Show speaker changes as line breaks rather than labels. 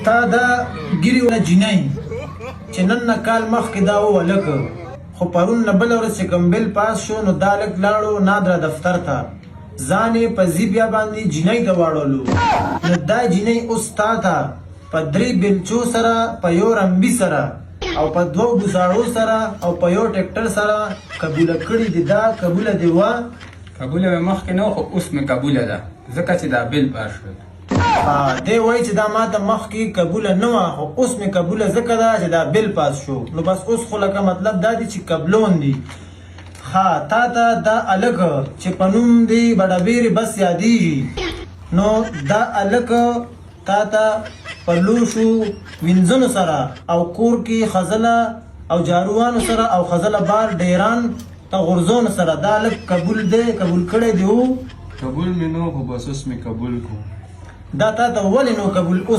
تا دا ګیرې وله جینۍ چې نن نه کال مخکې دا و هلک، خو پرون نه بله ورځ چې کوم بل پاس شو نو دا هلک لاړو نادرا دفتر ته، ځان یې په ځي بیا باندې جینۍ ته واړولو، نو دا جینۍ اوس تا ته په درې بیلچو سره، په یو رمبي سره او په دوو ګوزاړو سره او په یو ټکټر سره قبوله کړي دي، دا قبوله دې وه؟
قبوله مې مخکې نه وه خو اوس مې قبوله ده ځکه چې دا بل پاس شو.
دی وایي چې دا ماته مخکې قبوله نه وه خو اوس مې قبوله ځکه ده چې دا بل پاس شو، نو بس اوس خو لکه مطلب دا دی چې قبلون دي. ښه تا ته دا هلک چې په نوم دې بډبېرې بس یادېږي، نو دا هلک تا ته په لوښو وینځلو سره او کور کې خزله او جاروانو سره او خزله بار ډېران ته غورځونو سره دا هلک قبول دی، قبول کړی دی وو؟
قبول مې نه و خو بس اوس مې قبول کو.
دا تا ته ولې نو قبول اوس؟